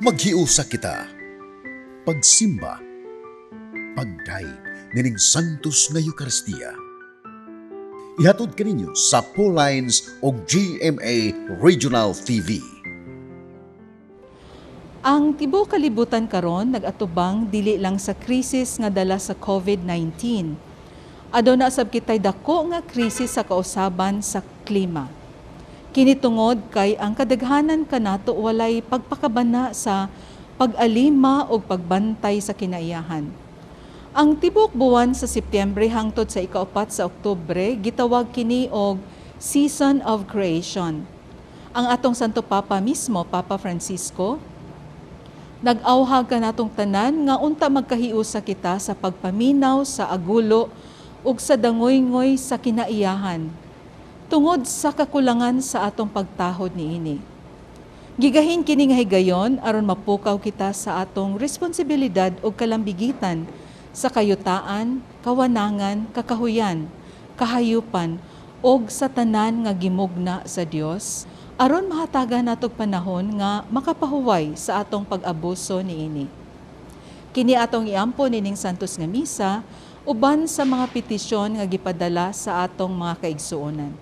Maghiusa kita. Pagsimba. Pagdayeg nining Santos nga Eukaristiya. Ihatod kaninyo sa Lines o GMA Regional TV. Ang tibuok kalibutan karon nag-atubang dili lang sa krisis nga dala sa COVID-19. Aduna sab kitay dako nga krisis sa kausaban sa klima. Kini tungod kay ang kadaghanan kanato walay pagpakabana sa pag-alima o pagbantay sa kinaiyahan. Ang tibuok buwan sa Setyembre hangtod sa 4 sa Oktubre gitawag kini og Season of Creation. Ang atong Santo Papa mismo, Papa Francisco, nag-awhag kanatong tanan nga unta magkahiusa kita sa pagpaminaw sa agulo ug sa dangoy-ngoy sa kinaiyahan tungod sa kakulangan sa atong pagtahod niini. Gigahin kini nga higayon aron mapukaw kita sa atong responsibilidad ug kalambigitan sa kayutaan, kawanangan, kakahuyan, kahayupan ug sa tanan nga gimugna sa Dios aron mahatagan natog panahon nga makapahuway sa atong pag-abuso niini. Kini atong iampo nining Santos nga Misa uban sa mga petisyon nga gipadala sa atong mga kaigsuonan.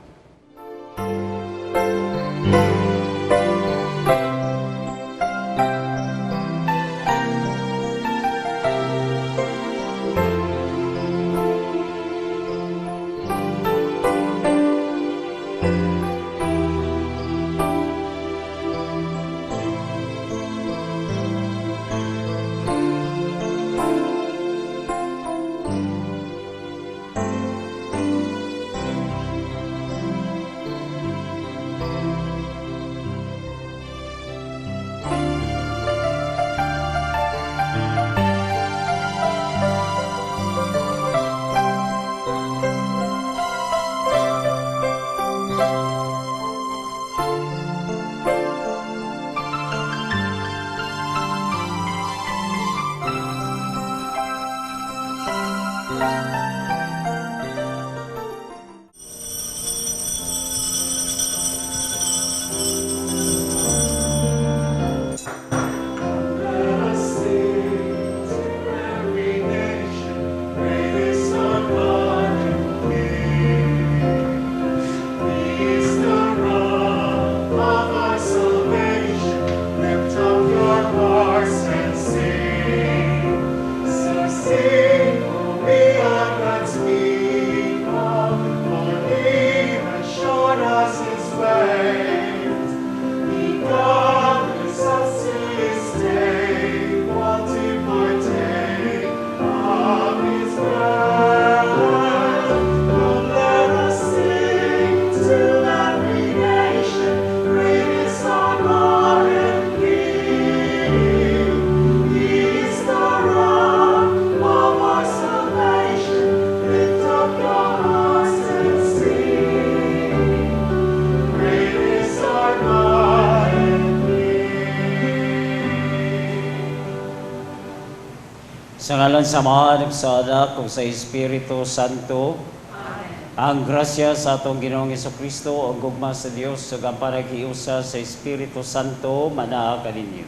Sa ngalan sa Amahan, ug sa Anak, ug sa Espiritu Santo. Amen. Ang grasya sa atong Ginoong Kristo, ang gugma sa Dios, ug ang panaghiusa sa Espiritu Santo, manaa kaninyo.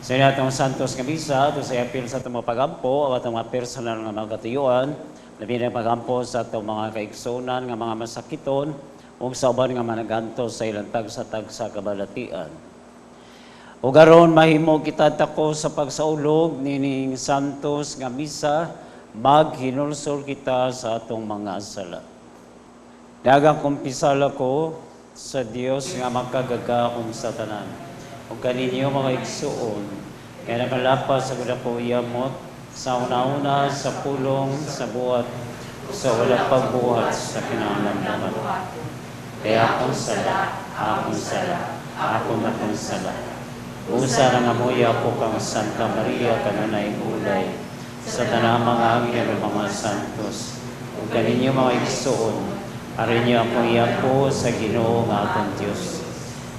Sa atong Santos nga Misa, ato sa apil sa atong mga pagampo, ang atong mga personal nga mga katuyuan, labi na pagampo sa atong mga kaigsuonan nga mga masakiton, ug sa uban nga managanto sa ilang tagsa-tagsa kabalatian. Ug aron mahimo kita dako sa pagsaulog nining Santos nga Misa, maghinulsol kita sa atong mga sala. Nagakumpisal ako sa Dios nga makagagahom sa tanan. Ug kaninyo mga igsuon, kay nakalapas sa ako yamot sa una-una, sa pulong, sa buhat, sa wala pagbuhat sa kinahanglan. Kaya akong sala, akong sala, akong akong sala. Usa na nga muya po kang Santa Maria kanunay ulay sa tanang mga anghel ug mga santos. Ug kaninyo mga igsuon, aron niyo akong iampo sa Ginoo nga atong Dios.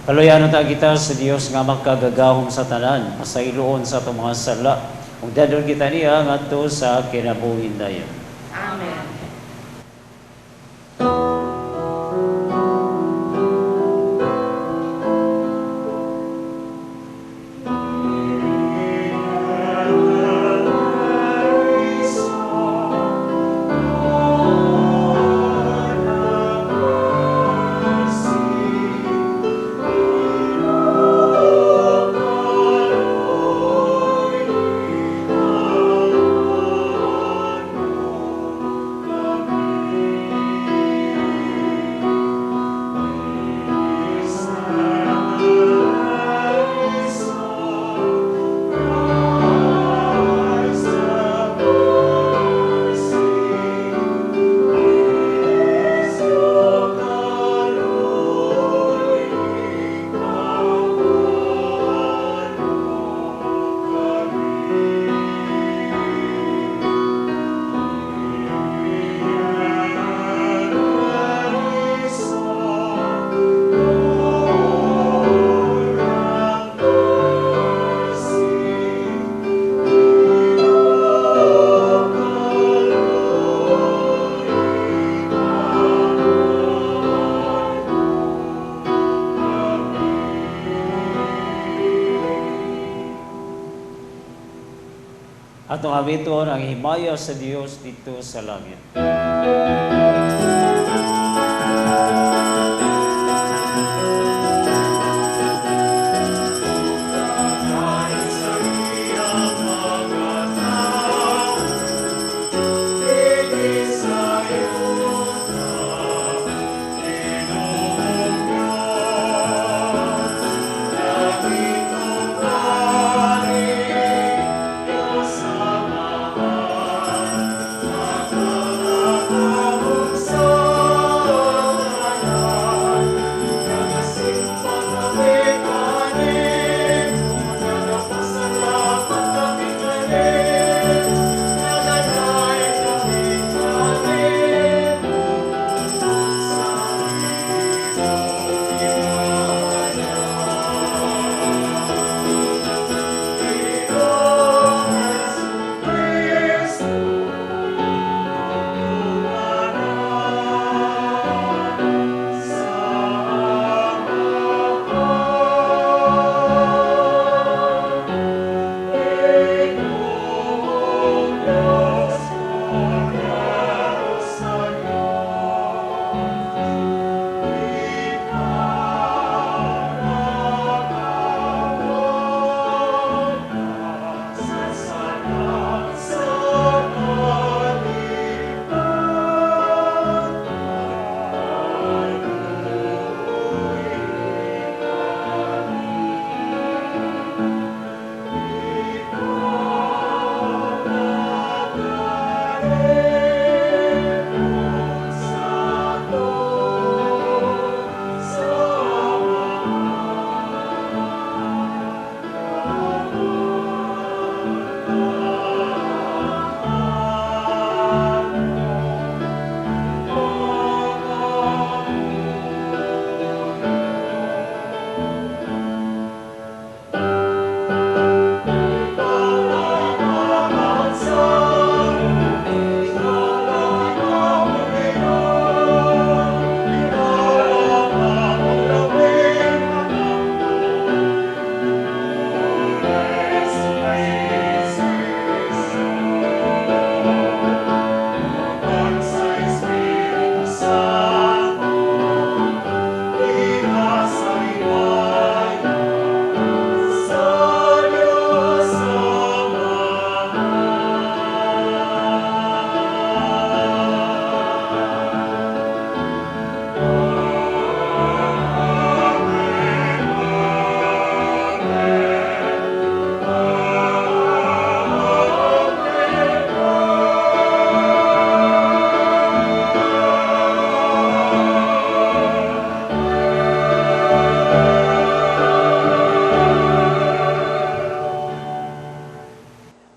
Kaluyanon ta kita sa Dios nga makagagahom sa tanan, pasayloon sa atong mga sala, ug dadon kita niya ngadto sa kinabuhing dayon. Amen. Atong awiton ang himaya sa Dios didto sa langit.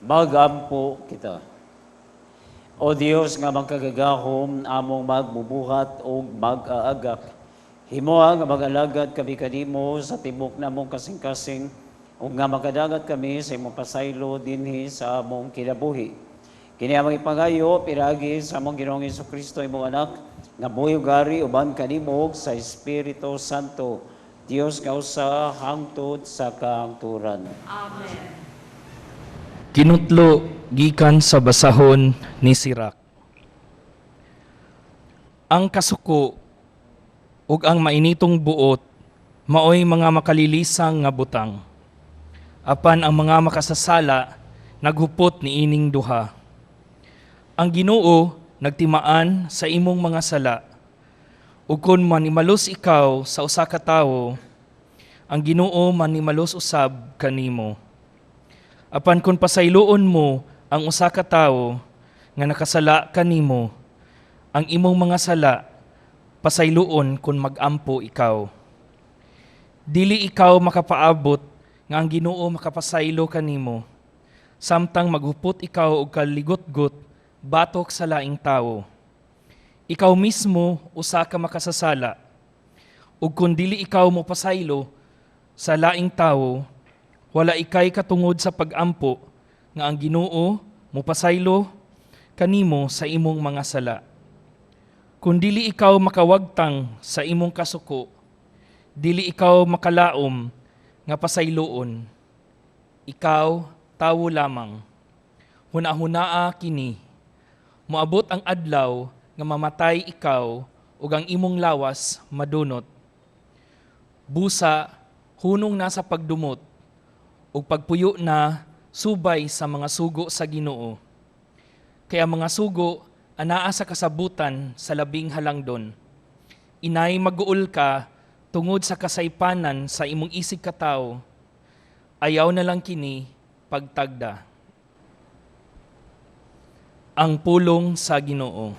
Magampo kita. O Dios nga makagagahom, among magbubuhat og mag-aagak. Himoa nga mag-alagad kami kanimo sa tibok namong kasing-kasing ug nga makadagat kami sa imong pasaylo dinhi sa among kinabuhi. Kini among ipangayo pinaagi sa among Ginoong Kristo, imong anak, nga buhi ug gari uban kanimo sa Espiritu Santo. Dios nga usa hangtod sa kahangturan. Amen. Kinutlo gikan sa basahon ni Sirac. Ang kasuko ug ang mainitong buot maoy mga makalilisang nga butang. Apan ang mga makasasala naghupot niining duha. Ang Ginoo nagtimaan sa imong mga sala. Ug kon manimalos ikaw sa usa ka tawo, ang Ginoo manimalos usab kanimo. Apan kung pasayloon mo ang usa ka tawo nga nakasala kanimo, ang imong mga sala pasayloon kung magampo ikaw. Dili ikaw makapaabot nga ang Ginoo makapasaylo kanimo, samtang maghupot ikaw og kaligutgot batok sa laing tawo. Ikaw mismo usa ka makasasala, ug kun dili ikaw mopasaylo sa laing tawo, wala ikay katungod sa pagampo nga ang Ginoo mopasaylo kanimo sa imong mga sala. Kun dili ikaw makawagtang sa imong kasuko, dili ikaw makalaom nga pasayloon. Ikaw tawo lamang. Hunahunaa kini. Moabot ang adlaw nga mamatay ikaw ug ang imong lawas madunot. Busa, hunong na sa pagdumot ug pagpuyo na subay sa mga sugo sa Ginoo. Kay ang mga sugo anaa sa kasabutan sa labing halangdon. Inay maguol ka tungod sa kasaypanan sa imong isig katawo. Ayaw na lang kini pagtagda. Ang pulong sa Ginoo.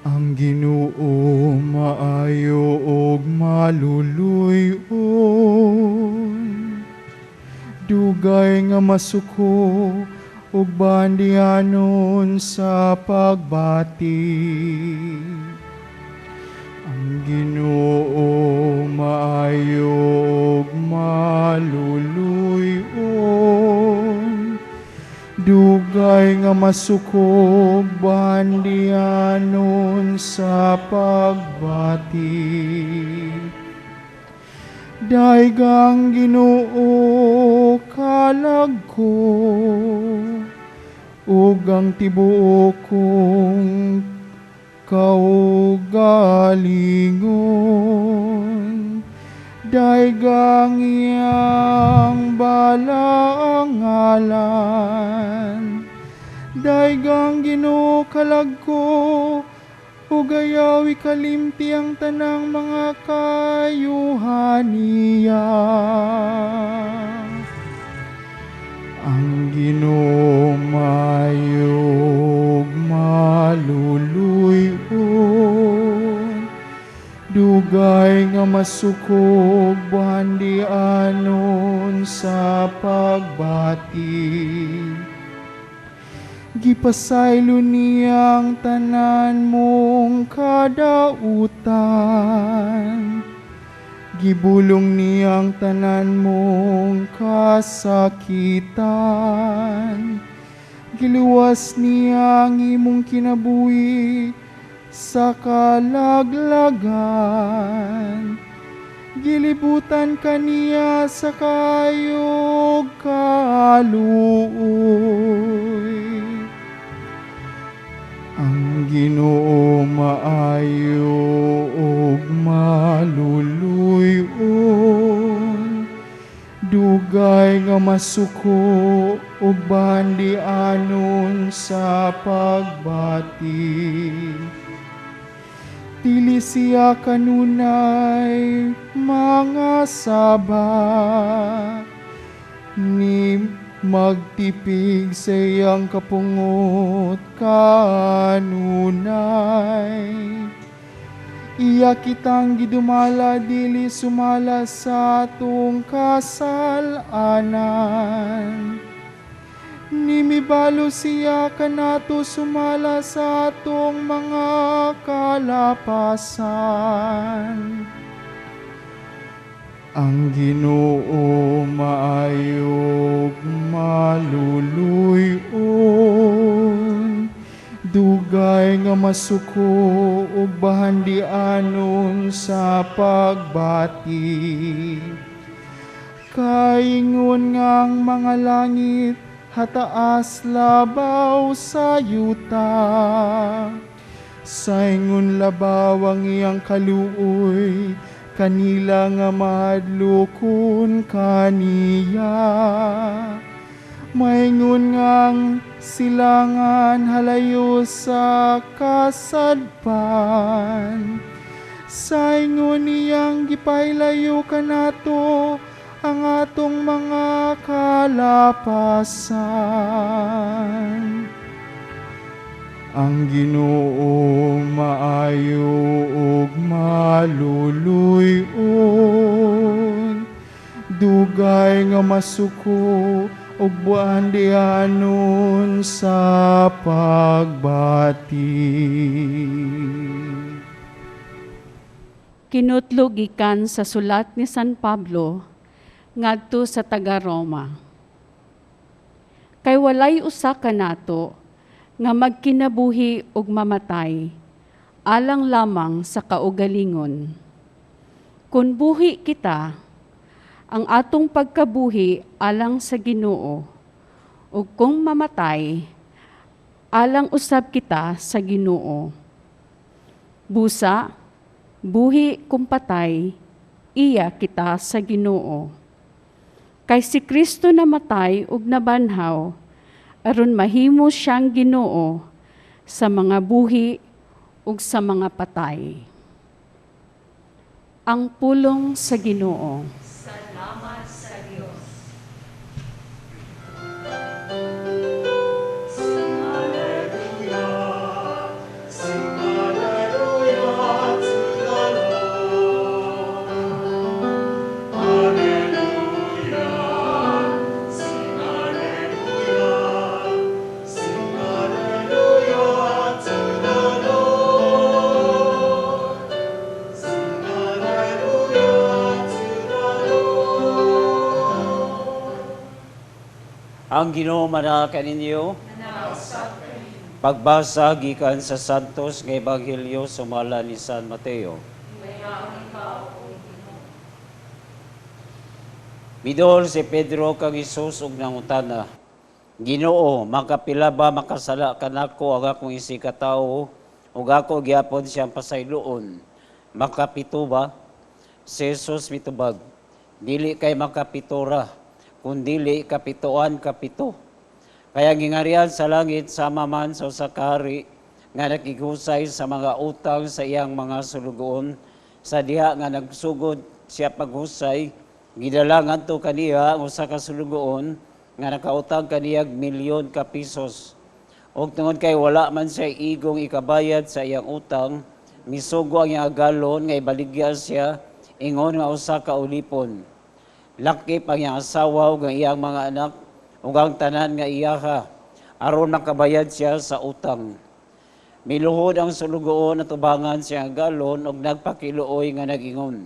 Ang Ginoo maayo ug maluluy-on. Dugay nga masuko ug bandianon sa pagbati. Ang Ginoo maayo ug maluluy-on. Dugay nga masuko ug bandianon sa pagbati. Daygang Ginoo kalag ko ug ang tibuok kong kaugalingon. Daygang iyang balaang ngalan. Daygang Ginoo kalag ko ug ayaw ikalimti ang tanang mga kayuhan niya. Ang Ginoo maayo ug maluluy-on. Dugay nga masuko ug bandianon sa pagbati. Gipasaylo niya ang tanan mong kadautan. Gibulong niya ang tanan mong kasakitan. Giluwas niya ang imong kinabuhi sa kalaglagan. Gilibutan ka niya sa kaayo ug kaluoy. Ang Ginoo maayo ug maluluy-on. Dugay nga masuko ug bandianon sa pagbati. Dili siya kanunay mangasaba ni magtipig sa iyang kapungot kanunay. Iya kitang gidumala dili sumala sa atong kasal-anan. Nimibalo siya kanato sumala sa atong mga kalapasan. Ang Ginoo maayo ug maluluy-on. Dugay nga masuko ug bahandianon sa pagbati. Kaingon nga ang mga langit hataas labaw sa yuta. Saingon labaw ang iyang kaluoy kanila nga mahadlokon kaniya. Maingon ngang silangan halayo sa kasadpan. Saingon niyang gipailayo kanato ang atong mga kalapasan. Ang Ginoo maayo ug maluluy-on. Dugay nga masuko ug buandianon sa pagbati. Kinutlo gikan sa sulat ni San Pablo ngadto sa taga Roma. Kay walay usa kanato nga magkinabuhi ug mamatay alang lamang sa kaugalingon. Kun buhi kita, Ang atong pagkabuhi alang sa Ginoo, ug kung mamatay, alang usab kita sa Ginoo. Busa, buhi kung patay, iya kita sa Ginoo. Kay si Kristo namatay ug nabanhaw, aron mahimo siyang Ginoo sa mga buhi ug sa mga patay. Ang pulong sa Ginoo. Salamat sa Dios. Ang Ginoo manaa kaninyo. Pagbasa gikan sa Santos nga Ebanghelyo sumala ni San Mateo. Midol si Pedro kang Hesus ug nangutana, "Ginoo, makapila ba makasala kanako ang akong isigkatawo ug ako gyapon siyang pasayloon? Makapito ba?" Si Jesus mitubag, "Dili kay makapito ra, kundili kapitoan kapito. Kay ang gingharian sa langit sama man sa usa ka hari nga nakighusay sa mga utang sa iyang mga sulugoon. Sa diha nga nagsugod siya paghusay, gidala ngadto kaniya ang usa ka sulugoon nga nakautang kaniyag milyon ka pesos. Ug tungod kay wala man siya igong ikabayad sa iyang utang, misugo ang iyang agalon nga ibaligya siya ingon nga usa ka ulipon. Lakip ang iyang asawa ug ang iyang mga anak ug ang tanan nga iyaha aron makabayad siya sa utang. Miluhod ang sulugoon atubangan sa iyang agalon ug nagpakiluoy nga nag-ingon,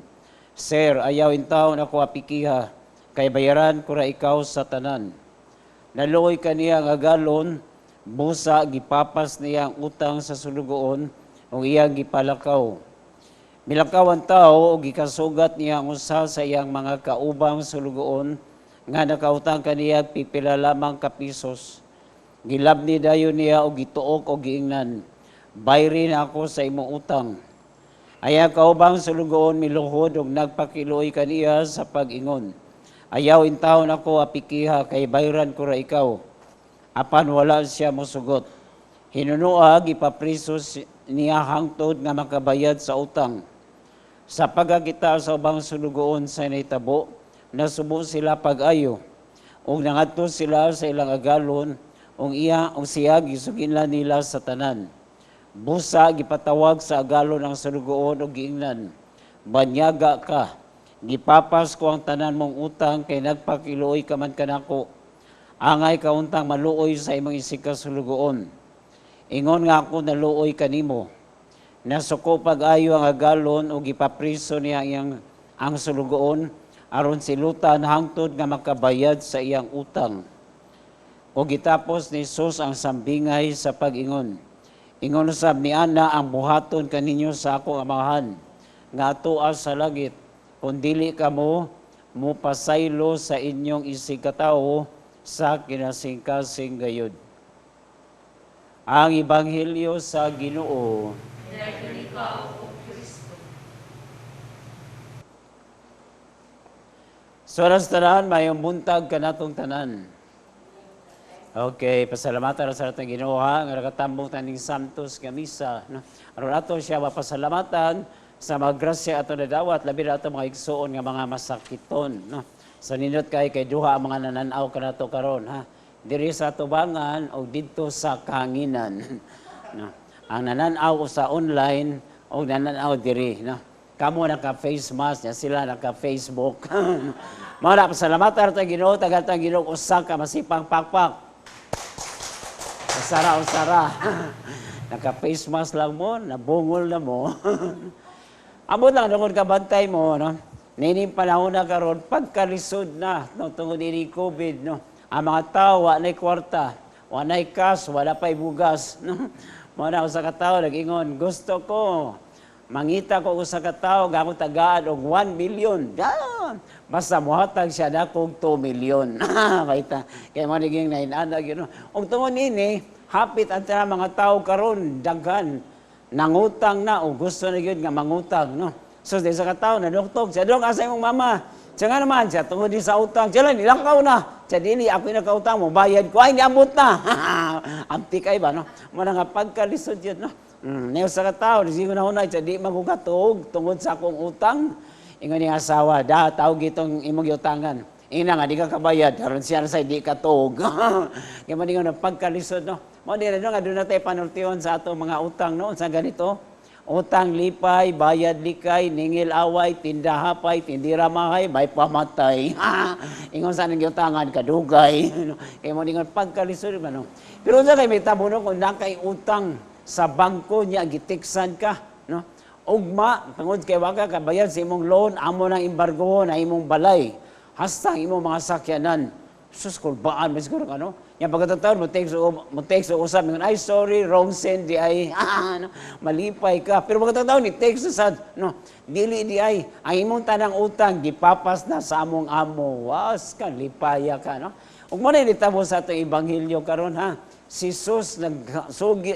'Sir, ayaw intawon ako apikiha, kay bayaran ko ra ikaw sa tanan.' Naluoy kaniya ang agalon, busa gipapas niya ang utang sa sulugoon ug iyang gipalakaw. Milakaw ang tao ug gikasugat niya ang usa sa iyang mga kaubang sulugoon nga nakautang kaniya pipila lamang ka pesos. Gilabni dayon niya og gituok og giingnan, 'Bayri na ako sa imong utang.' Ang kaubang sulugoon miluhod og nagpakiluoy kaniya sa pag-ingon, 'Ayaw intawon ako apikiha, kay bayran ko ra ikaw.' Apan wala siya mosugot. Hinunoa gipapriso niya hangtod nga makabayad sa utang. Sa pagkakita sa ubang sulugoon sa nahitabo, nasubo sila pag-ayo. Ug nangadto sila sa ilang agalon, ug iya ug siya gisugilan nila sa tanan. Busa gipatawag sa agalon ang sulugoon ug giingnan, 'Banyaga ka, gipapas ko ang tanan mong utang kay nagpakiluoy ka man kanako. Angay ka untang maluoy sa imong isigkasulugoon, ingon nga ako naluoy kanimo.' Nasuko pag-ayo ang agalon ug gipapriso niya ang sulugoon aron silutan hangtod nga makabayad sa iyang utang." Ug gitapos ni Jesus ang sambingay sa pag-ingon, "Ingon usab ni ana ang buhaton kaninyo sa akong Amahan nga atoa sa langit, kung dili kamo mopasaylo sa inyong isigkatawo sa kinasingkasing gayud." Ang Ebanghelyo sa Ginoo. So, sa tanan, mayong buntag kanatong tanan. Okay, pasalamatan sa atong Ginoo ha, nga nakatambong taning Santos nga misa, no? Aron ato siya mapasalamatan sa mga grasya ato nadawat, labi na ato mga igsuon nga mga masakiton, no? So nindot kay duha ang mga nananaw kanato karon ha. Diri sa tubangan o didto sa kahanginan, no? Ang nananaw sa online o nananaw diri, no? Kamo naka face mask, niya sila naka Facebook. Mga pasalamatan ta Ginoo, tagal ta Ginoo usa ka masipang pakpak. Usara, usara. Naka face mask lang mo, nabungol na mo. Amot lang tungod kabantay mo, no? Nining panahon na karon pagkalisod na, no, tungod ini COVID, no? Ang mga tao wa nay kwarta, wa nay cash, wala pa'y bugas, no? Mao na usa ka tawo nag-ingon, gusto ko Mangita ko usa ka tawo nga akong tagaan og 1 million. Ah, basta mohatag siya nako og 2 million. Baita. Kay mo naging nainana gyud, no. Og tungod nini, hapit ang tanan mga tao karon daghan nangutang na o gusto na gyud nga mangutang, no. So di sa ka tawo naduktok siya, "Dok, asa imong mama?" Siya nga naman, siya tungod di sa utang. Siya lang, nilakaw na. Siya, "Dili, ako yung nakautang mo, bayad ko." "Ay, niabot na." Amti kay ba, no? Muna nga pagkalisod yun, no? Niyo sa katao, di ko na hunay, siya, "Di magugatuog tungod sa akong utang." Ingon niya asawa, "Da, tawag itong imong giutangan. Ina nga, di ka kabayad, karon siya sa di ka tuog." Kaya man na pagkalisod, no? Mo di na nga doon na tayo panultihon sa ato mga utang, no? Sa ganito, utang lipay, bayad likay, ningil away, tinda hapay, tindira mahay, may pamatay. Ingon sa nang giutangan, kadugay. Kaya mo dingon pagkalisod ba, no? Pero unsa kay may tabo, no, kung nakay utang sa bangko niya, gitiksan ka, no? Ugma, tungod kay waka kabayad sa imong loan, amo nang embargo na imong balay. Hasta ang imong mga sakyanan. Sus, kulbaan, may siguro ka, no? Yan, pagkatataon, mo text o usap, ingon, "Ay, sorry, wrong send, di ay," ah, no? Malipay ka. Pero pagkatataon, ni text sad, no? "Dili di ay, ang imong tanang utang, gipapas na sa among amo." Was ka, lipaya ka, no? Ug mo na nitabo sa atong ebanghelyo karon, ha. Si Jesus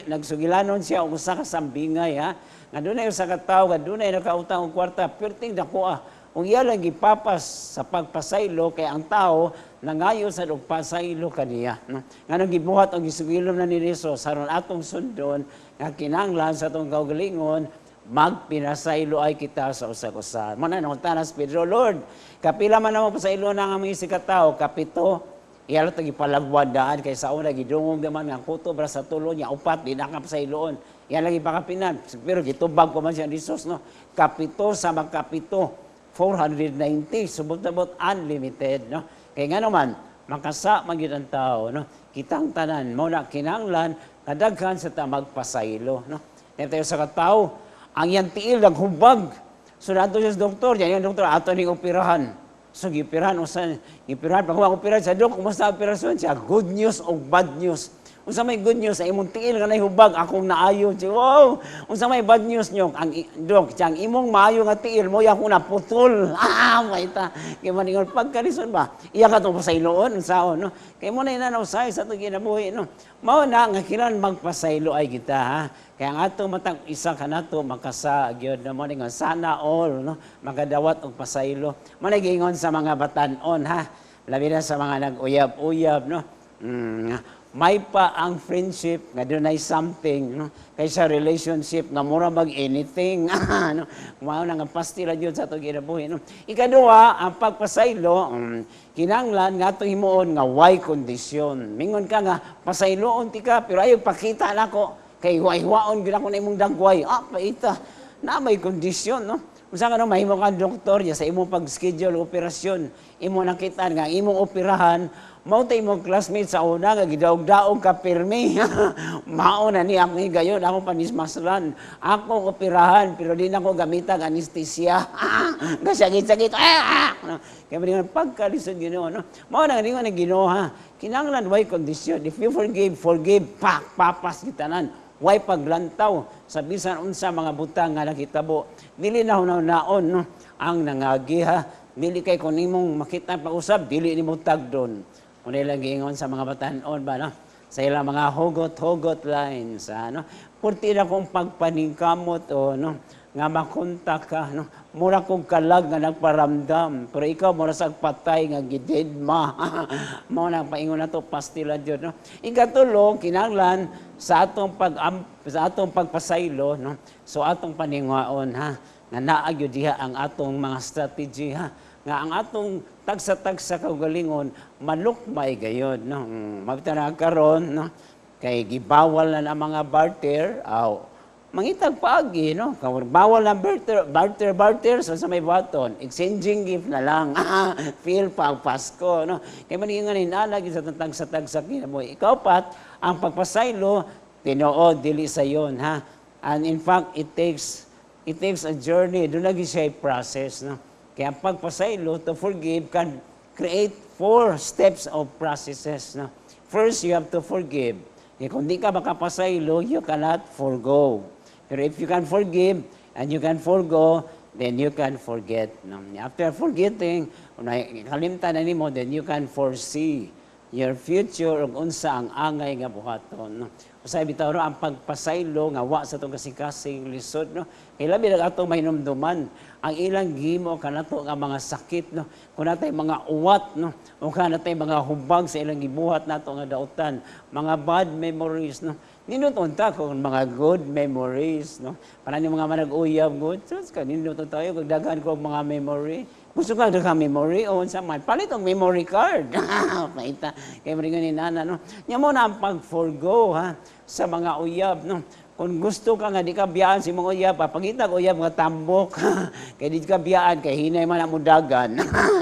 nagsugilanon siya og usa ka sambingay, ha. Nga dunay usa ka tawo nga dunay nakautang og kwarta, perting dako ah. Ug iya lang gipapas sa pagpasaylo kay ang tao nangayo sa og pasaylo kaniya, no? Nganong gibuhat ang gisugilon na ni Jesus aron atong sundon nga kinahanglan sa atong kaugalingon magpinasaylo ay kita sa usag-usa. Mo na nangutana si Pedro, "Lord, kapila man namo pasaylo na ang mga si katao?" "Kapito." Iya lang gipalagwan daan kay sa una gidungog naman nga kutob ra sa tulo niya upat di na ka pasayloon. Iya lang gipakapinan. Pero gitubag ko man siya ni Jesus, no. Kapito sa magkapito, 490, subot-abot unlimited, no. Kay nga naman makasa man gyud ang tao, no. Kitang tanan mo na kinahanglan kadaghan sa ta magpasaylo, no. Kaya tayo sa katao, ang iyang tiil naghubag. So nato siya sa doktor, yan yung doktor ato ning operahan. So gipirahan usa gipirahan pag operahan sa, "Dok, kumusta ang operasyon?" Siya, "Good news o bad news?" "Unsa may good news?" "Ang imong tiil nga nahubag akong naayo." Siya, "Wow! Unsa may bad news nyo?" "Ang dok, siya, ang imong maayo nga tiil mo akong naputol." Ah, maita. Kay maningon pagkalison ba? Iya ka tong pasayloon unsaon, no? Kay mo na inanaw sa atong kinabuhi, no. Mao na nga kinahanglan magpasaylo ay kita, ha. Kaya ang atong matag isa kanato makasa gyud na mo ningon sana all, no, makadawat og pasaylo. Mo na giingon sa mga batan-on, ha. Labi na sa mga nag-uyab-uyab, no. May pa ang friendship nga dunay something, no, kaysa relationship nga mura mag anything, no. Mao na nga pastila gyud sa atong kinabuhi, no. Ikaduha, ang pagpasaylo, kinahanglan nga atong himuon nga way kondisyon. Mingon ka nga pasayloon ti ka pero ayaw pakita nako kay huway-huwaon gyud ako na imong dagway. Ah, paita na may kondisyon, no. Unsa ka no mahimo ka doktor ya sa imong pag-schedule operasyon, imo nakita nga ang imong operahan mao tay imong classmate sa una nga gidaog-daog ka pirmi. Mao na ni akong higayon, ako panismaslan. Akong operahan pero di na ko gamitag anesthesia. Gasagit-sagit. Ah! No. Kaya man pagkalisod Ginoo, no. Mao na nga ng Ginoo, ha. Kinahanglan way kondisyon. If you forgive, forgive, pak papas gitanan. Way paglantaw sa bisan unsa mga butang nga nakitabo. Dili na hunaw-naon, no, ang nangagi, ha. Dili kay kung nimong makita pag-usab, dili nimo tagdon. Kung ilang giingon sa mga batan-on ba, no? Sa ilang mga hugot-hugot lines, ano? Purti na kong pagpaningkamot o, no, nga makontak ka, no? Mura kong kalag nga nagparamdam, pero ikaw mura sa patay nga gidedma. Mao na paingon na to pastila jud, no. Ikatulo, kinahanglan sa atong pagpasaylo, no. So atong paninguhaon, ha, nga naa gyud diha ang atong mga strategy, ha, nga ang atong tagsa-tagsa kaugalingon malukmay gayod, no. Mabita na karon, no, kay gibawal na ang mga barter aw mangitag paagi, no. Bawal na barter, barter, barter. So sa may baton, exchanging gift na lang. Feel pa ang Pasko, no. Kay man nga ninalagi sa tagsa-tagsa kinabuhi. Ikaw pat ang pagpasaylo tinuod dili sa yon, ha. And in fact, it takes a journey. Doon lagi siya process, no. Kaya ang pagpasaylo, to forgive, can create four steps of processes, no. First, you have to forgive. Kaya kung di ka makapasaylo, you cannot forgo. Pero if you can forgive, And you can forgo, then you can forget, no? After forgetting, kung kalimtan na nimo, then you can foresee your future ug unsa ang angay nga buhaton, no? Usay bitaw, no, ang pagpasaylo nga wa sa atong kasing-kasing lisod, no, kay labi na atong mahinumduman ang ilang gihimo kanato nga mga sakit, no, kung natay mga uwat, no, o kanatay mga hubag sa ilang gibuhat nato nga dautan, mga bad memories, no. Nindot unta kung mga good memories, no, para ni mga manag-uyab good. Sus ka, nindot tayo kung daghan ko mga memory. Gusto ka daghang memory o unsa man, palit og memory card. Paita kay mo ni nana, no. Nya mo na ang pag-forgo, ha, sa mga uyab, no. Kung gusto ka nga di ka biyaan sa imong uyab, pangita og uyab nga tambok. Kay di ka biyaan kay hinay man ang mudagan.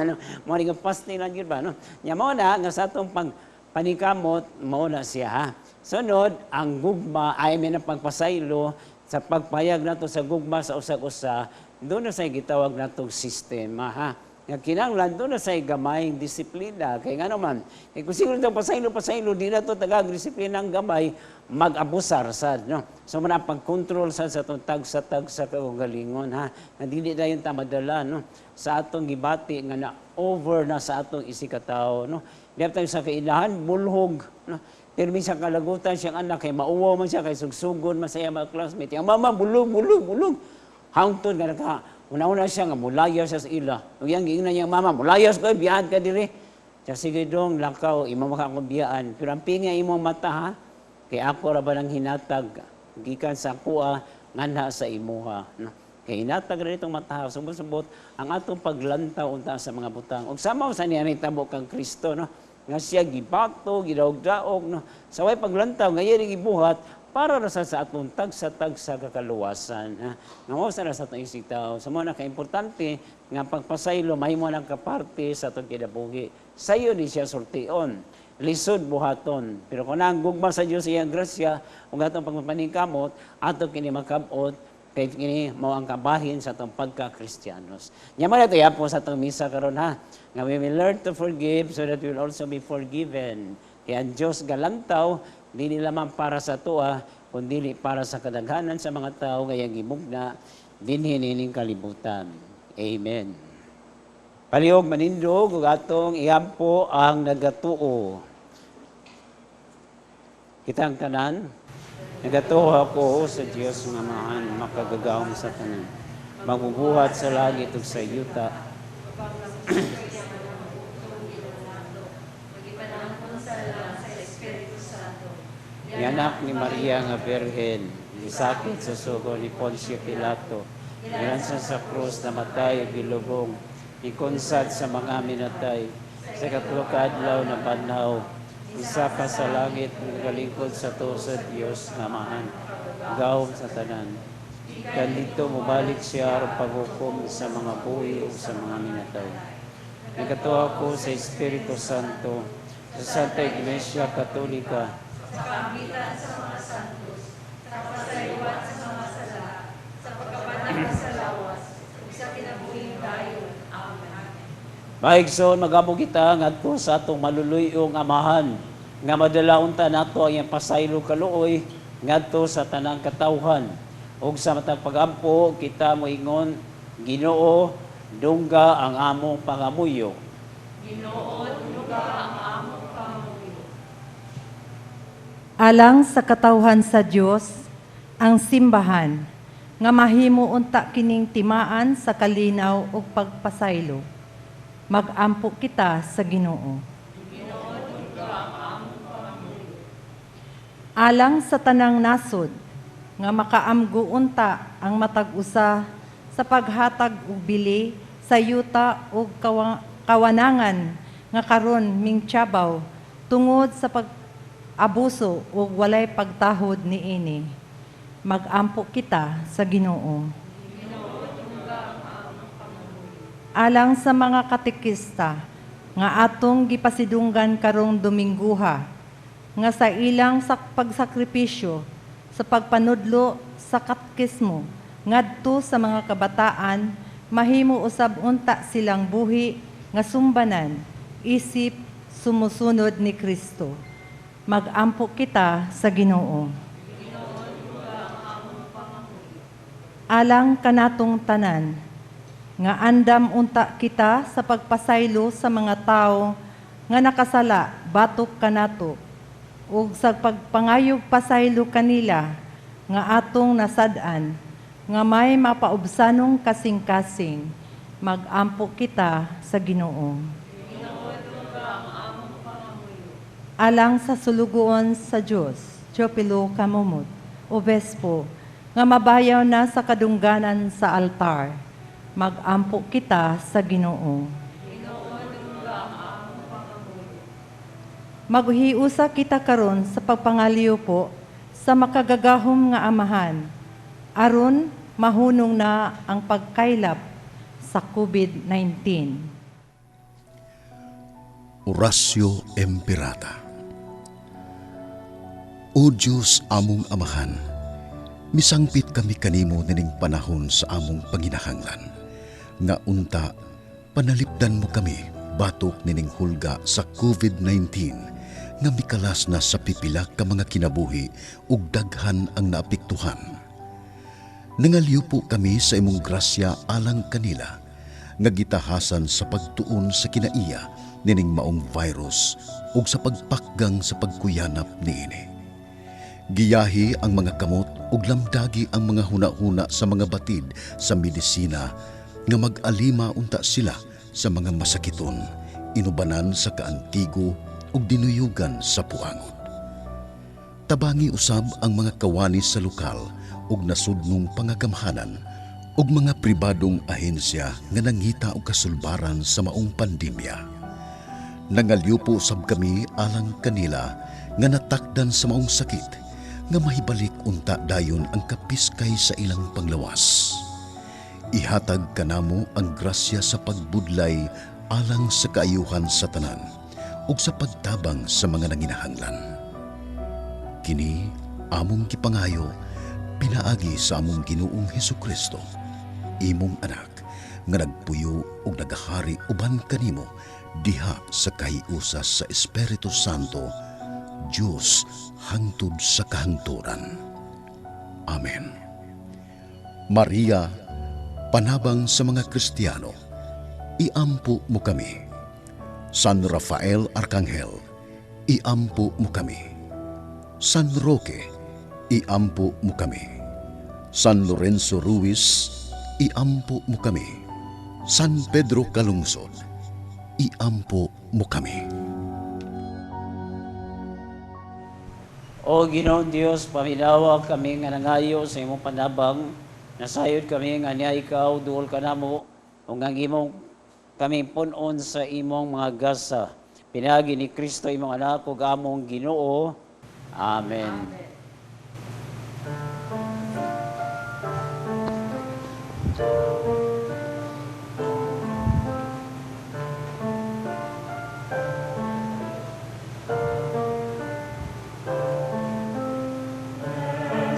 No, mo ni nga pasnilan gyud ba, no. Nya mo na nga sa atong pag panikamot mao na siya, ha. Sunod, ang gugma ay may pagpasaylo sa pagpayag nato sa gugma sa usag-usa, doon na sa gitawag natong sistema, ha. Nga kinahanglan doon na sa gamayng disiplina. Kay nga naman, kay kung siguro itong pasaylo, pasaylo, di na to tagag disiplina ang gamay, mag-abusar sad, no? So man ang pag-control sad sa atong tagsa-tagsa kaugalingon, ha. Nga dili na yung tamadala, no? Sa atong gibati nga na over na sa atong isikatao, no? Di tayo sa kailahan, bulhog, no? Pero minsan kalagutan siyang anak, kay mauwaw man siya, kay sugsugon man sa iya mga classmate. Ang mama, bulog, bulog, bulog. Hangtod nga naka, una-una siya nga mulayas siya sa ila. Ug yang giingnan niya mama, mulayas ko, biyaan ka diri. Siya, sige dong, lakaw, imo maka akong biyaan. Pero ang pinga imong mata, ha, kay ako ra ba nang hinatag, gikan sa kuha, nganha sa imuha. No? Kay hinatag ra itong mata, sumot-sumot, ang atong paglantaw unta sa mga butang. Ug sama sa niya nitabo kang Kristo, no? Nga siya gibato, gidaog-daog, no? Sa way paglantaw, nga iya gibuhat, para ra sa atong tagsa-tagsa kakaluwasan. Ha? Nga mao sa sa atong isitaw. Sa mga naka-importante, nga pagpasaylo, mahimo lang kaparte sa atong kinabuhi. Sayo ni siya sultion. Lisod buhaton. Pero kung ang gugma sa Dios iyang grasya, ug atong pagpapaningkamot, ato kini makabot, kay kini mao ang kabahin sa atong pagka-Kristiyanos. Nya man ito po sa atong misa karon, ha. Nga we will learn to forgive so that we will also be forgiven. Kaya ang Diyos galantaw, dili lamang para sa tuwa, kundi para sa kadaghanan sa mga tao ngayang gimugna dinhi nining kalibutan. Amen. Palihog manindog ug atong iampo ang nagatuo. Kitang tanan, nagatuo ako sa Dios nga Amahan, makagagahom sa tanan, magbubuhat sa langit ug sa yuta. Ni anak ni Maria nga Birhen, nisakit sa sugo ni Poncio Pilato, nilansan sa krus, namatay ug gilubong, ikonsad sa mga minatay, sa katlo ka adlaw na banhaw, isa ka sa langit, nagalingkod sa tuo sa Dios nga Amahan, gahom sa tanan. Kandito mobalik siya aron paghukom sa mga buhi ug sa mga minatay. Nagatuo ako sa Espiritu Santo, sa Santa Iglesia Katolika, sa kaambitan sa mga santos, sa pasayuan sa mga sala, sa pagkabanal sa lawas, ug sa kinabuhing dayon. Amen. Maigsoon, mag-ampo kita ngadto sa atong maluluyong Amahan nga madala unta nato ang iyang pasaylo kaluoy ngadto sa tanang katawhan. Ug sa matag pagampo kita moingon, Ginoo, dungga ang among pangamuyo. Ginoo, dungga ang among pangamuyo. Alang sa katawhan sa Dios, ang simbahan, nga mahimo unta kining timaan sa kalinaw ug pagpasaylo. Magampo kita sa Ginoo. Alang sa tanang nasod, nga makaamgo unta ang matag usa sa paghatag og bili sa yuta ug kawanangan nga karon mingtyabaw tungod sa pag-abuso ug walay pagtahod niini. Magampo kita sa Ginoo. Alang sa mga katekista nga atong gipasidunggan karong Domingguha, nga sa ilang pagsakripisyo sa pagpanudlo sa katekismo ngadto sa mga kabataan, mahimo usab unta silang buhi nga sumbanan isip sumusunod ni Kristo. Magampo kita sa Ginoo. Alang kanatong tanan, nga andam unta kita sa pagpasaylo sa mga tawo nga nakasala batok kanato ug sa pagpangayog pasaylo kanila nga atong nasad-an nga may mapaubsanong kasing-kasing, mag-ampo kita sa Ginoo. Alang sa sulugoon sa Dios, Teopilo Camomot, Obispo, nga mabayaw na sa kadungganan sa altar, mag-ampo kita sa Ginoo. Maghiusa kita karon sa pagpangaliw po sa makagagahom nga Amahan, aron mahunong na ang pagkaylap sa COVID-19. Oratio Imperata. O Diyos among Amahan, misangpit kami kanimo nining panahon sa among panginahanglan, nga unta panalipdan mo kami batok nining hulga sa COVID-19 nga mikalas na sa pipila ka mga kinabuhi ug daghan ang naapektuhan. Nangalyo po kami sa imong grasya alang kanila nga gitahasan sa pagtuon sa kinaiya nining maong virus ug sa pagpakgang sa pagkuyanap niini. Giyahi ang mga kamot ug lamdagi ang mga huna-huna sa mga batid sa medisina nga mag-alima unta sila sa mga masakiton, inubanan sa kaantigo ug dinuyugan sa puangon. Tabangi usab ang mga kawani sa lokal ug nasudnong pangagamhanan ug mga pribadong ahensya nga nangita og kasulbaran sa maong pandemya. Nangalyupo sab kami alang kanila nga natakdan sa maong sakit nga mahibalik unta dayon ang kapiskay sa ilang panglawas. Ihatag kanamo ang grasya sa pagbudlay alang sa kaayuhan sa tanan ug sa pagtabang sa mga nanginahanglan. Kini among gipangayo pinaagi sa among Ginoong Hesukristo, imong anak, nga nagpuyo ug nagahari uban kanimo diha sa kahiusa sa Espiritu Santo, Dios hangtod sa kahangturan. Amen. Maria, panabang sa mga Kristiyano, iampo mo kami. San Rafael Arkanghel, iampo mo kami. San Roque, iampo mo kami. San Lorenzo Ruiz, iampo mo kami. San Pedro Calungsod, iampo mo kami. O Ginoong Dios, paminawa kami nga nangayo sa imong panabang, nasayod kami nga niya ikaw duol kanamo ug ang imong kami pun-on sa imong mga gasa. Pinaagi ni Kristo imong anak ug among Ginoo. Amen. Amen.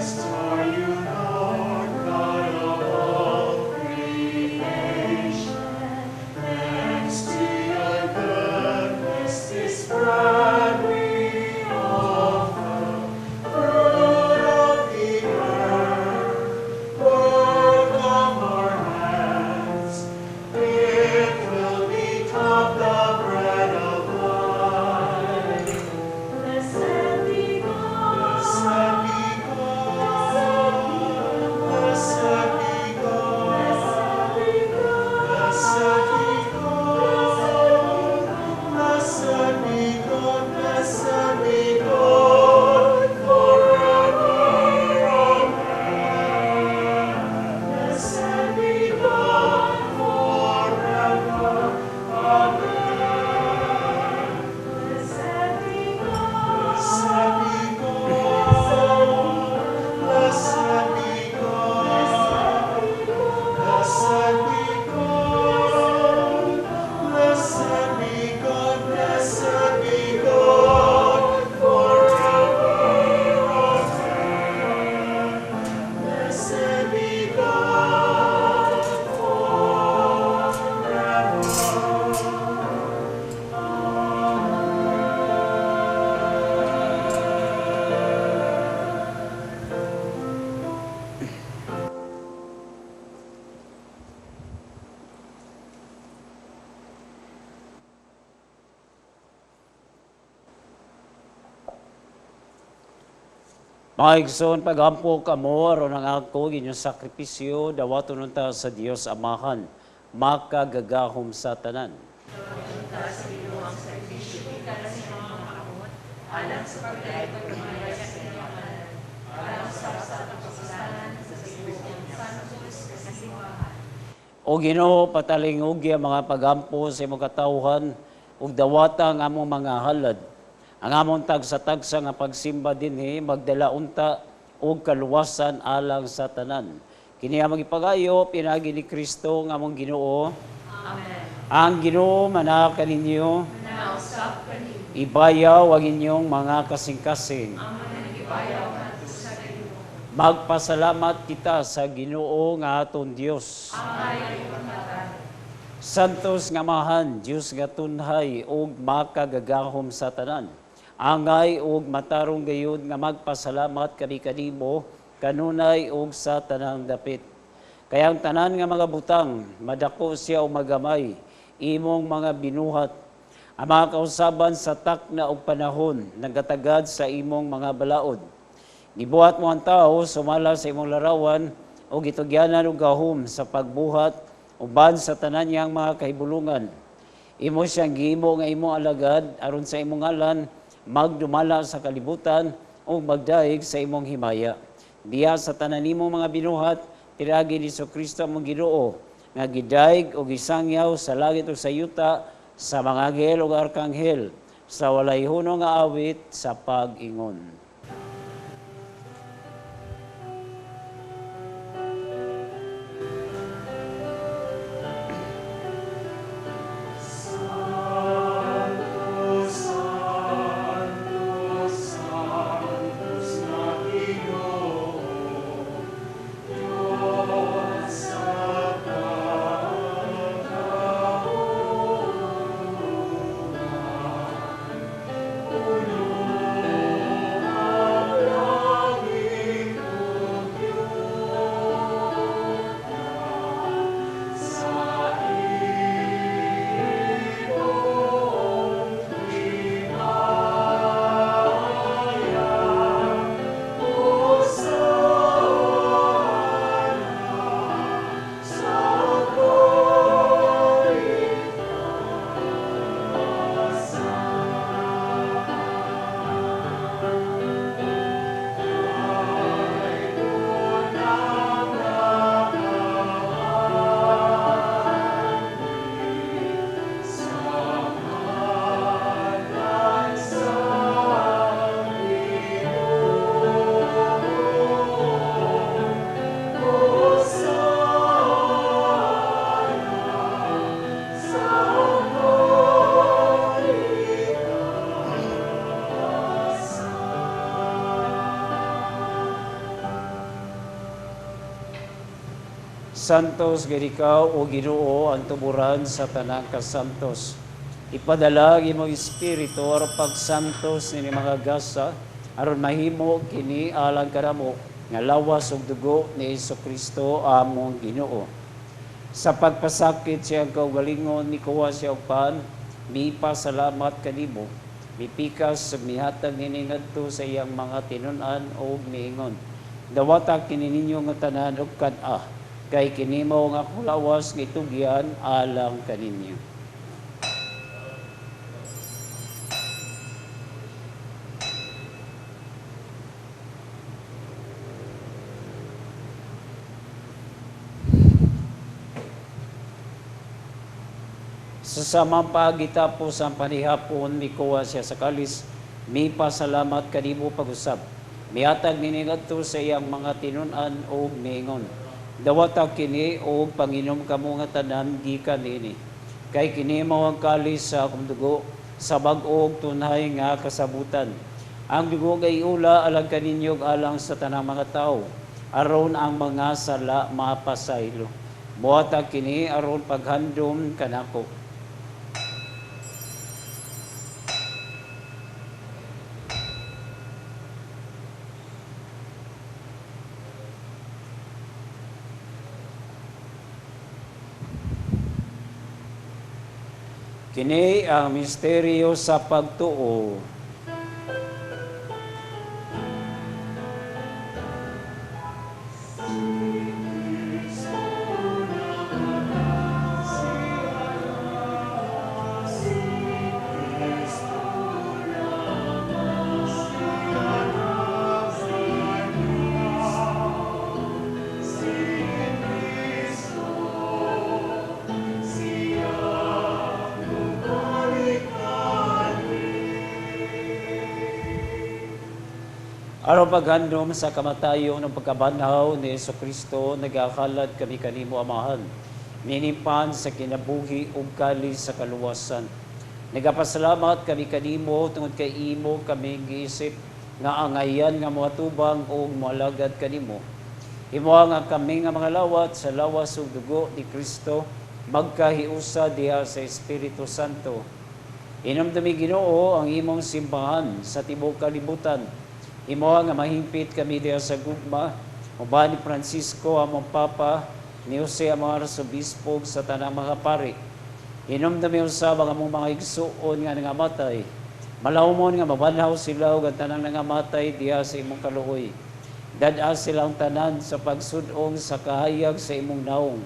Blessed are you, Lord God of all creation. Thanks to your goodness, this bread we offer, Mga igsoon, pagampo kamo aron ang ako inyong sakripisyo dawaton unta sa Dios Amahan, makagagahom sa tanan. O Ginoo, patalingog ang mga pagampo sa imong katawhan ug dawata ang among mga halad. Ang among tagsa-tagsa nga pagsimba dinhi magdala unta og kaluwasan alang sa tanan. Kini among gipagayo pinaagi ni Kristo nga among Ginoo. Amen. Ang Ginoo manaa kaninyo. Manausap kanimo. Ibayaw ang inyong mga kasing-kasing. Among ibayaw ngadto sa Ginoo. Magpasalamat kita sa Ginoo nga aton Dios. Angay ug matarong. Santos nga Amahan, Dios nga tunhay ug makagagahom sa tanan. Angay ug matarong gayud nga magpasalamat kami kanimo kanunay ug sa tanang dapit. Kaya ang tanan nga mga butang madako siya o magamay imong mga binuhat. Ang mga kausaban sa takna og panahon nagatagad sa imong mga balaod. Gibuhat mo ang tao sumala sa imong larawan ug gitugyanan og gahom sa pagbuhat uban sa tanan niyang mga kahibulungan. Imo siyang gihimo nga imong alagad aron sa imong ngalan magdumala sa kalibutan ug magdaig sa imong himaya. Diya sa tanan nimong mga binuhat, pinaagi ni Kristo among Ginoo nga gidaig ug gisangyaw sa langit ug sa yuta sa mga anghel ug arkanghel sa walay hunong nga awit sa pag-ingon. Santo, Santo, Sanctus na Ginoo, Dios sa kagahom. Puno ang langit ug yuta sa imong himaya. Hosana sa kaitasan. Kay unang nakaani sa ngalan sa Ginoo. Hosana sa kaitasan. Santos gid ikaw o Ginoo ang tuburan sa tanang kasantos. Ipadala ang imong espiritu aron pagsantos nining mga gasa aron mahimo kini alang kanamo nga lawas ug dugo ni Hesukristo among Ginoo. Sa pagpasakit siyang kaugalingon nikuha siya og pan, mipasalamat kanimo, mipikas ug mihatag niini ngadto sa iyang mga tinun-an ug miingon: Dawata kini ninyo nga tanan ug kan-a, kay kini mao ang akong lawas nga itugyan alang kaninyo. Sa samang pagitapos ang panihapon, mikuha siya sa kalis, mipasalamat kanimo pag-usab. Mihatag niini ngadto sa iyang mga tinun-an ug miingon: Dawata kini ug panginom kamo nga tanan gikan niini. Kay kini mao ang kalis sa akong dugo sa bag-o ug tunhay nga kasabutan. Ang dugo kay iula alang kaninyo ug alang sa tanang mga tawo, aron ang mga sala mapasaylo. Buhata kini aron paghandom kanako. Kini ang misteryo sa pagtuo. Aron paghandom sa kamatayon ug pagkabanhaw ni Kristo, nagahalad kami kanimo, Amahan, niining pan sa kinabuhi ug kalis sa kaluwasan. Nagapasalamat kami kanimo tungod kay imo kami giisip nga angayan nga moatubang ug moalagad kanimo. Himoa nga kami nga mga lawat sa lawas ug dugo ni Kristo magkahiusa diha sa Espiritu Santo. Hinumdumi, Ginoo, ang imong simbahan sa tibuok kalibutan. Himoa nga mahingpit kami diha sa gugma uban ni Francisco among Papa, ni Jose among Arsobispo, ug sa tanang mga pari. Hinumdumi usab ang among mga igsuon nga nangamatay. Malawmon nga mabanhaw sila ug ang tanang nangamatay diha sa imong kaluoy. Dad-a silang tanan sa pagsud-ong sa kahayag sa imong naong.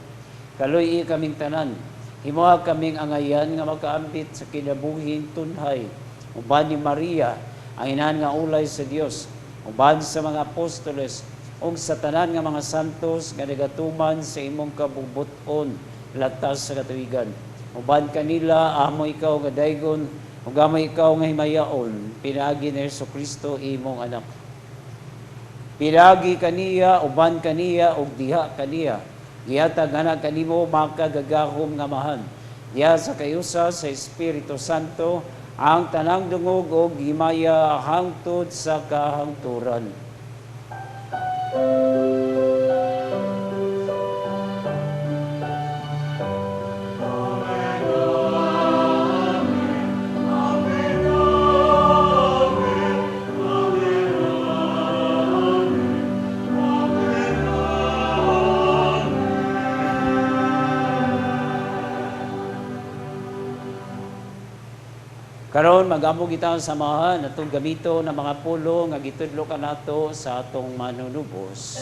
Kaluy-i kaming tanan. Himoa kaming angayan nga makaambit sa kinabuhing tunhay. Uban ni Maria, ang inahan nga ulay sa Dios, uban sa mga apostoles, ug sa tanan nga mga santos nga nagatuman sa imong kabubut-on latas sa katuigan. Uban kanila, amo ikaw nga daygon, ug amo ikaw nga himayaon, pinaagi ni Hesus Kristo imong anak. Pinaagi kaniya, uban kaniya, ug diha kaniya. Gihatag ana kanimo, makagagahom nga Amahan, diha sa kayusa sa Espiritu Santo, ang tanang dungog ug himaya hangtod sa kahangturan. Karon mag-ampo kita sa Amahan atong gamiton ang mga pulong nga gitudlo kanato sa atong Manunubos.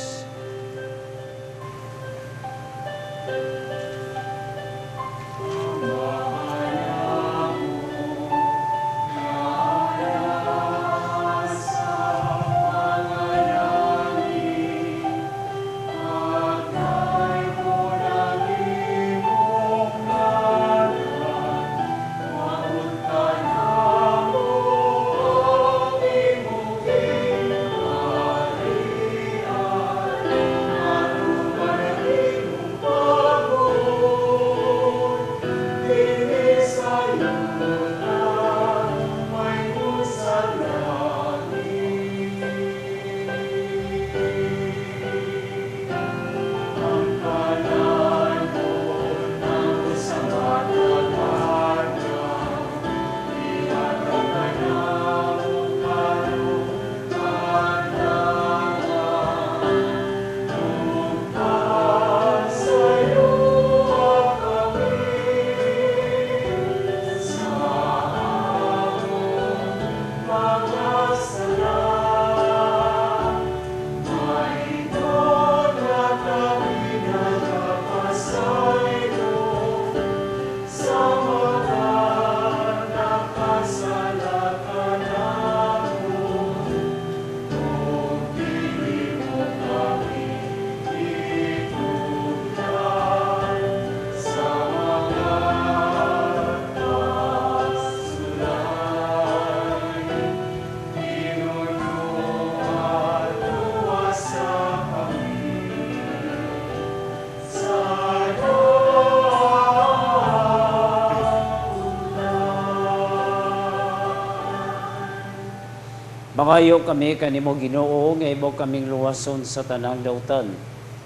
Mangayo kami kanimo, Ginoo, nga imo kaming luwason sa tanang dautan.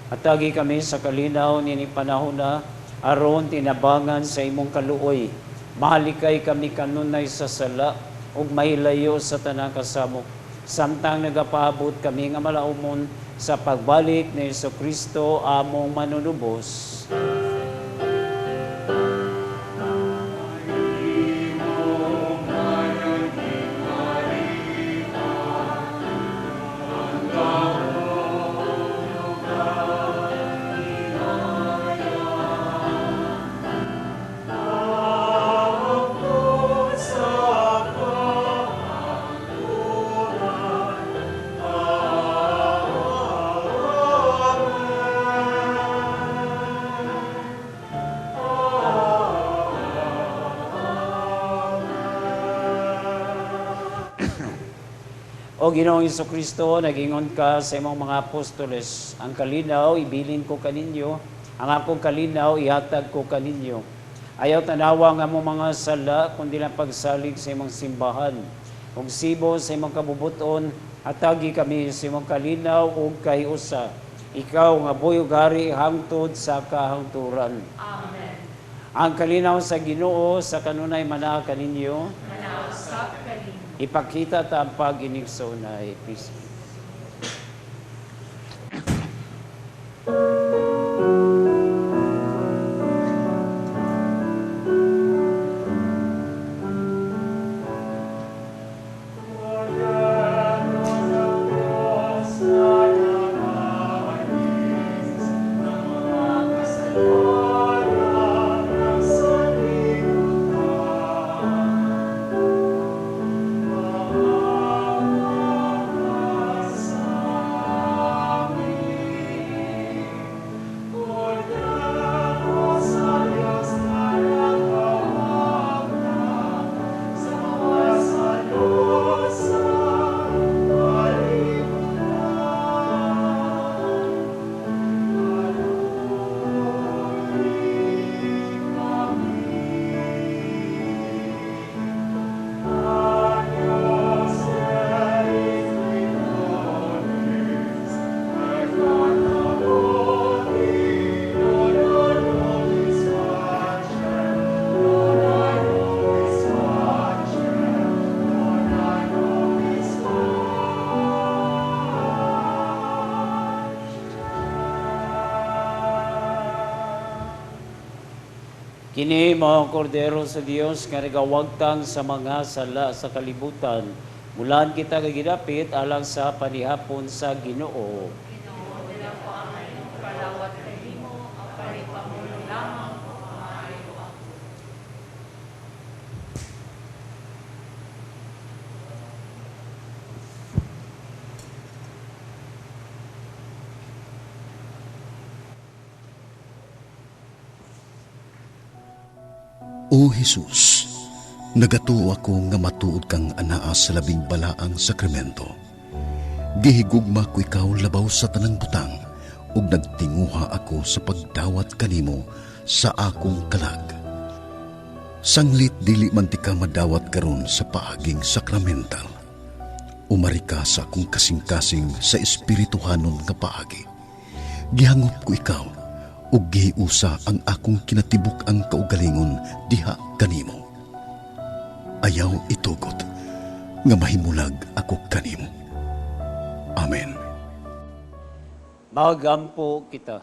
Hatagi kami sa kalinaw nining panahon na aron tinabangan sa imong kaluoy. Mahalikay kami kanunay sa sala ug mahilayo sa tanang kasamok, samtang nagapaabot kami nga malaumon sa pagbalik ni Hesus Kristo among Manunubos. O Ginoong Kristo, nagingon ka sa imong mga apostoles, ang kalinaw ibilin ko kaninyo, ang akong kalinaw ihatag ko kaninyo. Ayaw tanawa nga among mga sala, kundi lang pagsalig sa imong simbahan. Ug sibo sa imong kabubuton, hatagi kami sa imong kalinaw ug kahiusa. Ikaw nga buhi ug hari hangtod sa kahangturan. Amen. Ang kalinaw sa Ginoo sa kanunay manaa kaninyo. Manaa usab kanimo. Ipakita ta ang pag-inigsoonay. Peace. Kini mao ang kordero sa Dios nga nagawagtang sa mga sala sa kalibutan. Mulan kita nga gidapit alang sa panihapon sa Ginoo. Ginoo, dila ko ang imong palawat kanimo, apan ipamulo lamang ko maayo ako. O Jesus, nagatuo ako nga matuod kang anaa sa labing balaang sakramento. Gihigugma ko ikaw labaw sa tanang butang ug nagtinguha ako sa pagdawat kanimo sa akong kalag. Sanglit dili man ti ka madawat karon sa paaging sakramental. Umari ka sa akong kasing-kasing sa espirituhanon nga paagi. Gihangop ko ikaw ug gihiusa ang akong kinatibuk-ang kaugalingon diha kanimo. Ayaw itugot nga mahimulag ako kanimo. Amen. Magampo kita.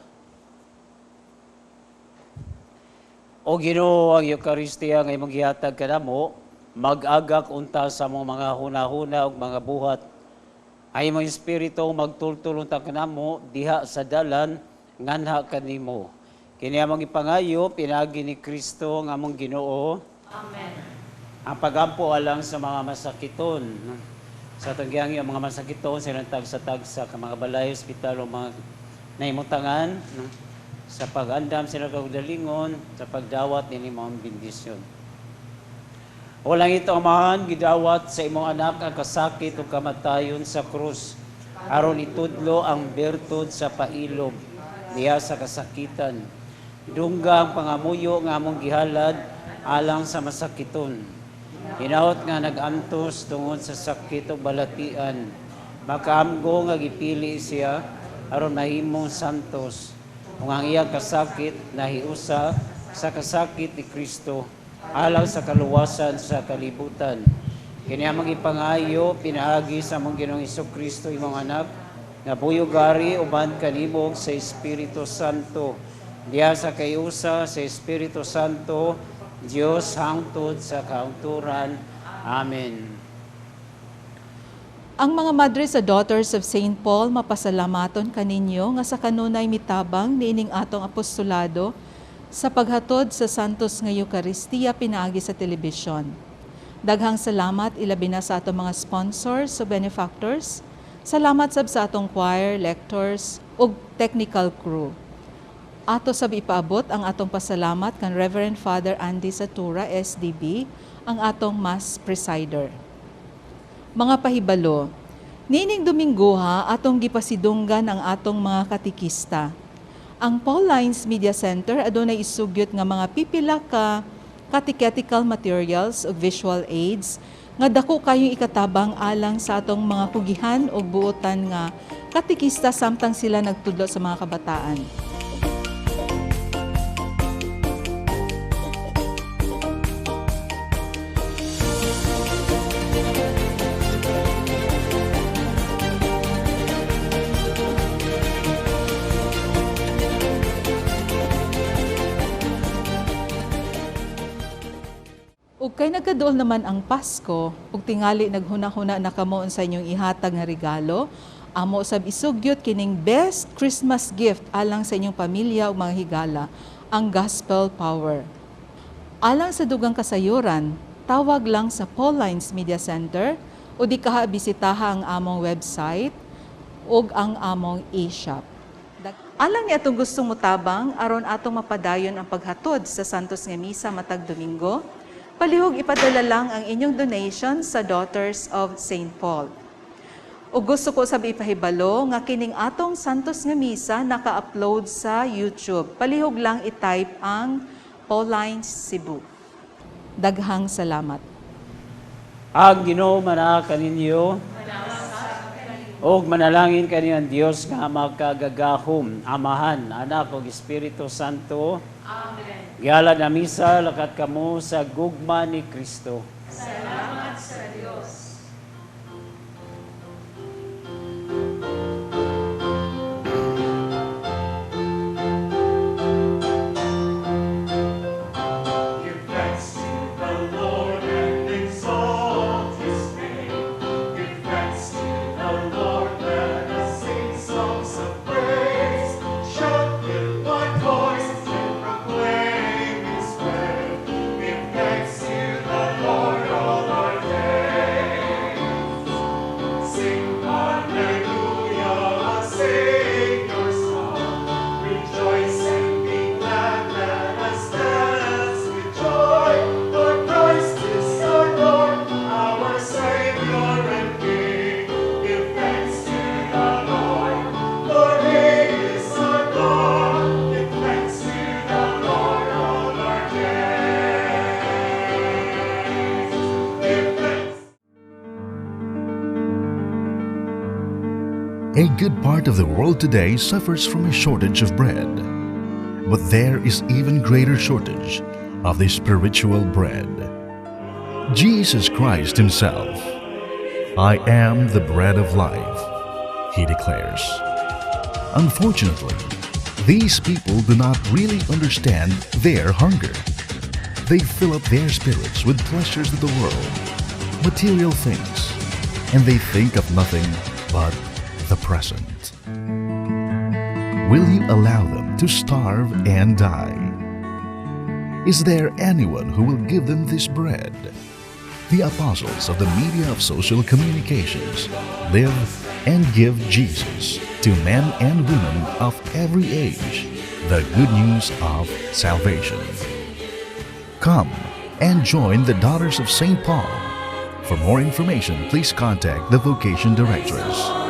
O Ginoo, ang Eukaristiya nga imong gihatag kanamo, mag-agak unta sa among mga hunahuna ug mga buhat. Ay imong espiritu magtultol unta kanamo diha sa dalan nganha kanimo. Kini among ipangayo pinaagi ni Kristo nga among Ginoo. Amen. Ang pagampo alang sa mga masakiton. Sa atong giangyo ang mga masakiton silang tagsa-tagsa ka mga balay, ospital o mga naimutangan, no? Sa pag-andam sila kaugalingon, sa pagdawat nini maong bendisyon. O langit Amahan, gidawat sa imong anak ang kasakit ug kamatayon sa krus, aron itudlo ang bertud sa pailob diha sa kasakitan. Dungga ang pangamuyo nga among gihalad alang sa masakiton. Hinaot nga nag-antos tungod sa sakit ug balatian, makaamgo nga gipili siya aron mahimong santos. Ug ang iyang kasakit nahiusa sa kasakit ni Kristo alang sa kaluwasan sa kalibutan. Kini among ipangayo pinaagi sa among Ginoong Kristo imong anak, nga buhi ug hari uban kanimo sa Espiritu Santo. Diha sa kayusa sa Espiritu Santo, Dios hangtod sa kahangturan. Amen. Ang mga madre sa Daughters of St. Paul mapasalamaton kaninyo nga sa kanunay mitabang niining atong apostolado sa paghatod sa Santos nga Eukaristiya pinaagi sa telebisyon. Daghang salamat ilabi na sa atong mga sponsors o benefactors. Salamat sab sa atong choir, lectors ug technical crew. Ato sab ipaabot ang atong pasalamat kan Reverend Father Andy Satura, SDB, ang atong Mass Presider. Mga pahibalo, Niining Domingoha, atong gipasidunggan ang atong mga katikista. Ang Paulines Media Center adunay isugyot nga mga pipila ka catechetical materials ug visual aids nga dako kayong ikatabang alang sa atong mga kugihan ug buotan nga katikista samtang sila nagtudlo sa mga kabataan. Ug kay nagkaduol naman ang Pasko, ug tingali naghuna-huna na kamo unsa inyong ihatag nga regalo, amo sab isugyot kining best Christmas gift alang sa inyong pamilya ug mga higala, ang Gospel Power. Alang sa dugang kasayuran, tawag lang sa Paulines Media Center o di kaha bisitaha ang among website ug ang among e-shop. Alang ni atong gustong mutabang aron atong mapadayon ang paghatod sa Santos nga Misa matag Domingo, palihog ipadala lang ang inyong donation sa Daughters of St. Paul. Ug gusto ko sab ipahibalo nga kining atong Santos nga Misa naka-upload sa YouTube. Palihog lang i-type ang Paulines Cebu. Daghang salamat. Ang Ginoo manaa kaninyo. Og manalangin kaniyo ang Dios nga makagagahom, Amahan, Anak ug Espiritu Santo. Amen. Gihalad na misa, lakat kamo sa gugma ni Kristo. Salamat sa Dios. Give thanks to the Lord and exalt his name. Give thanks to the Lord, let us sing songs of praise. Shout with one voice and proclaim his fame. Give thanks to the Lord all our days. Sing hallelujah, sing your song. Rejoice and be glad, let us dance with joy. For Christ is our Lord, our Savior and King. Give thanks to the Lord, for He is our God. Give thanks to the Lord all our days. Give thanks. A good part of the world today suffers from a shortage of bread. But there is even greater shortage of the spiritual bread. Jesus Christ Himself, "I am the bread of life," He declares. Unfortunately, these people do not really understand their hunger. They fill up their spirits with pleasures of the world, material things, and they think of nothing but the present. Will you allow them to starve and die? Is there anyone who will give them this bread? The apostles of the media of social communications live and give Jesus to men and women of every age the good news of salvation. Come and join the Daughters of St. Paul. For more information, please contact the Vocation Directress.